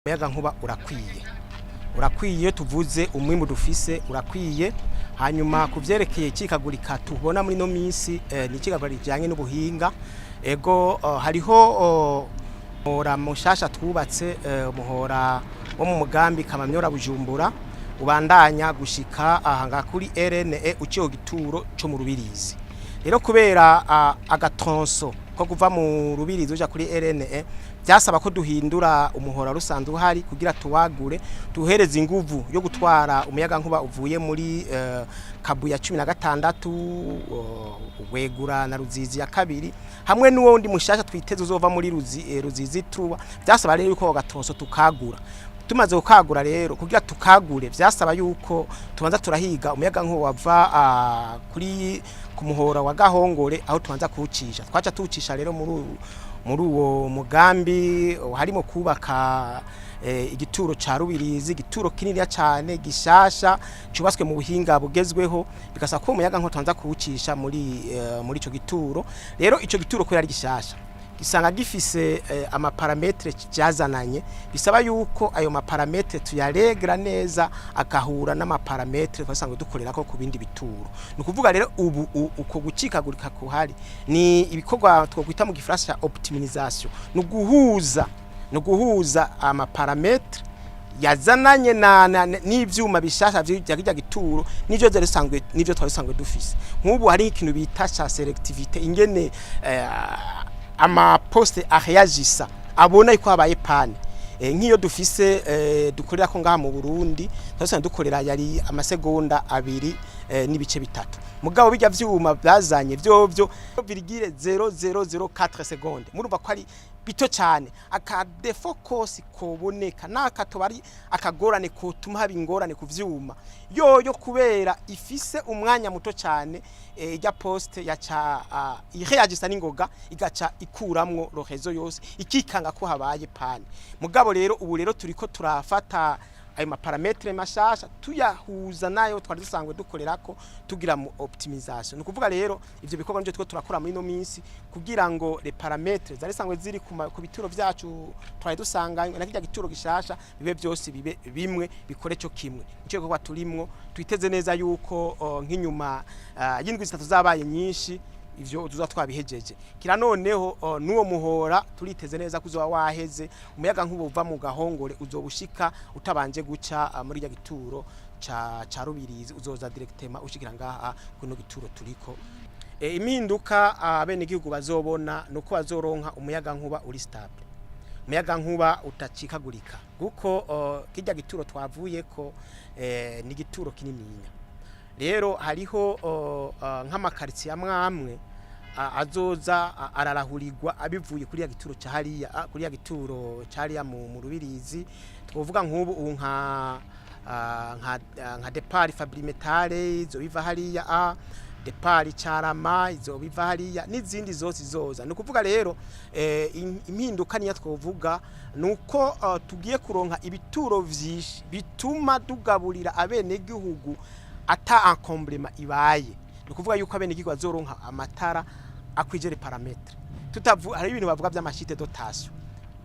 Umuyaga nkuba urakwiye, urakwiye. Tuvuze umwimbu dufise urakwiye. Hanyuma ku vyerekeye icikagurika tubona muri no minsi, ni icikagurika rijanye n'ubuhinga. Ego, hariho umuhora mushasha twubatse, umuhora wo mu mugambi Kamamyora Bujumbura, ubandanya gushika aha kuri RNE uciye gituro co mu Rubirizi. Rero kubera agatronçon ko kuva mu Rubirizi uja kuri RNE byasaba ko duhindura umuhora rusanzwe uhari kugira tuwagure, tuhereze inguvu yo gutwara umuyaga nkuba uvuye muri Kabuya 16, Wegura na Ruzizi ya kabiri, hamwe n'uwo wundi mushasha twiteze uzova muri Ruzizi truwa. Byasaba rero yuko agatronçon tukagura. Tumaze kukagura rero, kugira tukagure vyasaba yuko tubanza turahiga umuyaga nkuba wava kuri ku muhora wa Gahongore, aho tubanza kuwucisha. Twaca tuwucisha rero muri uwo mugambi harimo kubaka igituro ca Rubirizi, igituro kininiya cane gishasha cubatswe mu buhinga bugezweho. Bigasaba ko umuyaga nkuba tubanza kuwucisha muri ico gituro. Rero ico gituro kubera ari gishasha, gisanga gifise amaparamètres byazananye, bisaba yuko ayo maparamètres tuyaregra neza akahura n'amaparamètres twasanzwe dukorera ko ku bindi bituro. Ni ukuvuga rero ubu uko gucikagurika kuhari ni ibikorwa twokwita mu gifaransa optimisation, ni uguhuza amaparamètres yazananye na n'ivyuma bishasha vya kirya gituro n'ivyo vyari bisanzwe, n'ivyo twari dusanzwe dufise. Nk'ubu hari ikintu bita ca sélectivité, ingene amapostes areagisa abona yuko habaye panne. Nk'iyo dufise dukorera ko ngaha mu Burundi twasanzwe dukorera yari amasegonda 2 n'ibice 3, mugabo bijya vyuma byazanye vyovyo virgule 0004 seconde. Murumva ko ari bito cyane. Akadéfaut kose koboneka n'akatoba ari akagorane kotuma haba ingorane ku vyuma yoyo, kubera ifise umwanya muto cyane, ijya poste yaca ireagisa n'ingoga, igaca ikuramwo le réseau yose, ikikanga ko habaye panne. Mugabo rero ubu rero turiko turafata ayo maparamètres mashasha, tuyahuza nayo twari dusanzwe dukorerako, tugira mu optimisation. Ni ukuvuga rero ivyo bikorwa nivyo turiko turakora muri ino minsi kugira ngo les paramètres zari sanzwe ziri ku bituro vyacu twari dusanganywe na kirya gituro gishasha bibe byose bibe bimwe, bikore cyo kimwe. Nico gikorwa turimwo. Twiteze neza yuko nk'inyuma y'indwi 3 zabaye nyinshi ivyo tuza twabihejeje. Kira noneho n'uwo muhora turiteze neza kuzoba waheze, umuyaga nkuba uva mu Gahongore uzobushika utabanje guca muri rya gituro ca Rubirizi, uzoza directement ushikira ngaha kuno gituro turiko. Impinduka abene gihugu bazobona nuko bazoronka umuyaga nkuba uri stable, umuyaga nkuba utacikagurika, kuko kirya gituro twavuyeko ni gituro kinininya. Rero hariho nk'amakaritsiye amwe amwe azoza ararahurirwa abivuye kuri ya gituro ca hariya, kuri ya gituro ca hariya mu Rubirizi. Twovuga nk'ubu ubu nka départ Fabrimetal izo biva hariya, départ Carama izo biva hariya, n'izindi zose zoza. Ni ukuvuga rero impinduka niyo twovuga nuko tugiye kuronka ibituro vyinshi bituma tugaburira abenegihugu ata encombrement ibaye. Ni ukuvuga yuko abenegihugu bazoronka amatara akwije les paramètres. Tutavu hari ibintu bavuga vy'amachutes de tension,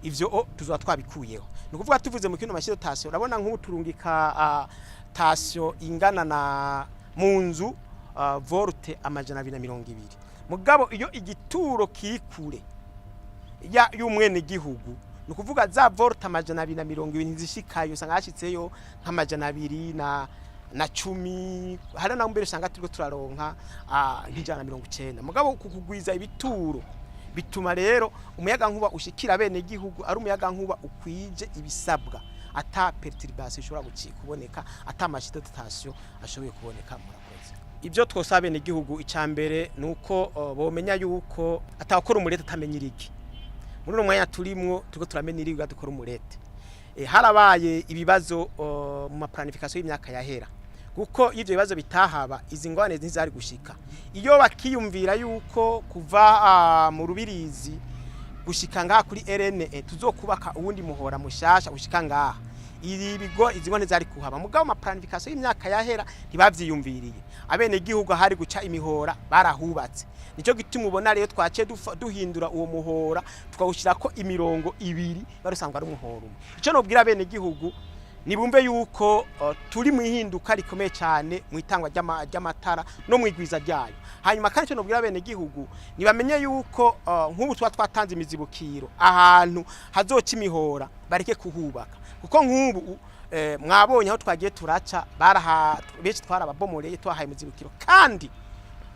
ivyo tuzoba twabikuyeho. Ni ukuvuga tuvuze mu kino machutes de tension, urabona nk'ubu turungika tension ingana na mu nzu volt 220, mugabo iyo igituro kiri kure ya y'umwene gihugu, ni ukuvuga za volt 220 ntizishikayo, usanga hashitseyo nk'amajana 2 na 10. Hari naho mbere usanga turiko turaronka nk'190. Mugabo kukugwiza ibituro bituma rero umuyaga nkuba ushikira bene gihugu ari umuyaga nkuba ukwije ibisabwa, ata perturbation ishobora kuboneka, ata machutes de tension ashoboye kuboneka. Murakoze. Ibyo twosaba bene gihugu, icya mbere nuko bomenya yuko atakora umurete atamenya irigi. Muri uno mwanya turimwo turiko turamenya irigi, dukora umurete. Harabaye ibibazo mu maplanifications y'imyaka yahera, kuko iyo ivyo bibazo bitahaba izi ngorane ntizari gushika. Iyo bakiyumvira yuko kuva mu Rubirizi gushika ngaha kuri RNE tuzokubaka uwundi muhora mushasha ushika ngaha, Iri bigo izi ngwane zari kuhaba, mugabo ama planification y'imyaka yahera ntibavyiyumviriye. Abene gihugu hari guca imihora barahubatse. Nico gituma ubona rero twace duhindura uwo muhora, tukawushyirako imirongo ibiri, barusanzwe ari umuhora umwe. Ico nobwira abene gihugu, nibumve yuko turi mu ihinduka rikomeye cyane mu itangwa ry'amatara no mu igwiza ryayo. Hanyuma kandi icyo nobwira bene gihugu, nibamenye yuko nk'ubu tuba twatanze imizibukiro ahantu hazoca imihora, bareke kuhubaka, kuko nk'ubu mwabonye aho twagiye turaca, baraha benshi twarababomoreye, twahaye imizibukiro. Kandi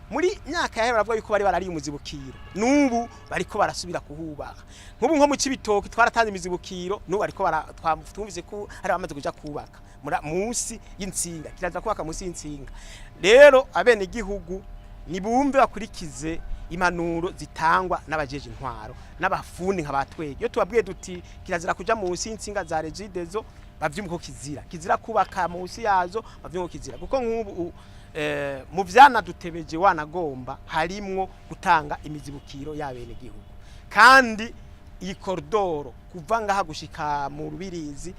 muri myaka yahera baravuga yuko bari barariye umuzibukiro, n'ubu bariko barasubira kuhubaka. Nk'ubu nko mu Cibitoki twaratanze imizibukiro, n'ubu bariko twumvise ko hari abamaze kuja kubaka munsi y'intsinga. Kirazira kubaka munsi y'intsinga. Rero abene gihugu nibumve, bakurikize impanuro zitangwa n'abajeje intwaro n'abafundi nka batwege. Iyo tubabwiye duti kirazira kuja munsi y'intsinga za Regideso, bavyumva ko kizira kubaka munsi yazo, bavyumva ko kizira, kuko nk'ubu mu vyanadutebeje wanagomba harimwo gutanga imizibukiro y'abene gihugu. Kandi iyi koridoro kuva ngaha gushika mu Rubirizi,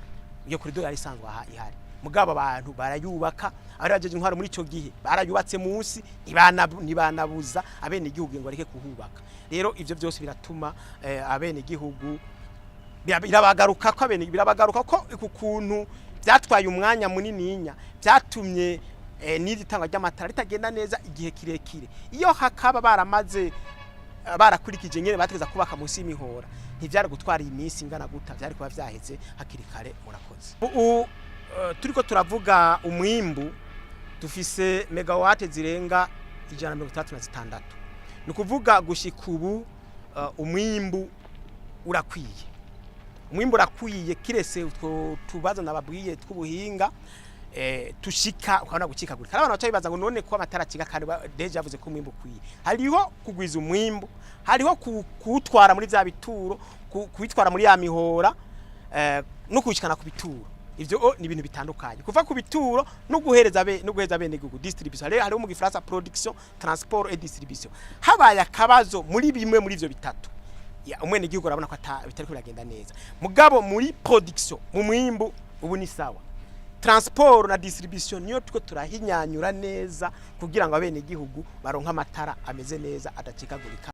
iyo koridoro yari isanzwe aha ihari, mugabo abantu barayubaka. Abari bajeje intwaro muri ico gihe barayubatse munsi, ntibanabuza abene gihugu ngo bareke kuhubaka. Rero ivyo byose biratuma abene gihugu birabagaruka ko abene birabagaruka ko ku kuntu byatwaye umwanya munininya, byatumye n'iri tangwa ry'amatara ritagenda neza igihe kirekire. Iyo hakaba baramaze barakurikije nyene bategeza kubaka munsi y'imihora, ntivyari gutwara iyi minsi ingana guta, vyari kuba vyaheze hakiri kare. Murakoze. Ubu turiko turavuga umwimbu, dufise megawate zirenga 166. Ni ukuvuga gushika ubu umwimbu urakwiye, umwimbu urakwiye, kirese utwo tubazo nababwiye tw'ubuhinga tushika ukabona gucikagurika. Hari abantu baca bibaza ngo none ko amatara acika kandi déjà yavuze ko umwimbu ukwiye. Hariho kugwiza umwimbu, hariho kuwutwara muri vya bituro, kuwitwara muri ya mihora no kuwishikana ku bituro. Ivyo ni ibintu bitandukanye. Kuva ku bituro no guhereza bene gihugu, distribution. Hariho mu gifaransa production, transport et distribution. Habaye akabazo muri bimwe muri ivyo bitatu, umwene gihugu arabona ko bitariko biragenda neza. Mugabo muri production, mu mwimbu, ubu ni sawa. Transport na distribution niyo tuko turahinyanyura neza kugira ngo abene gihugu baronke amatara ameze neza, adacikagurika.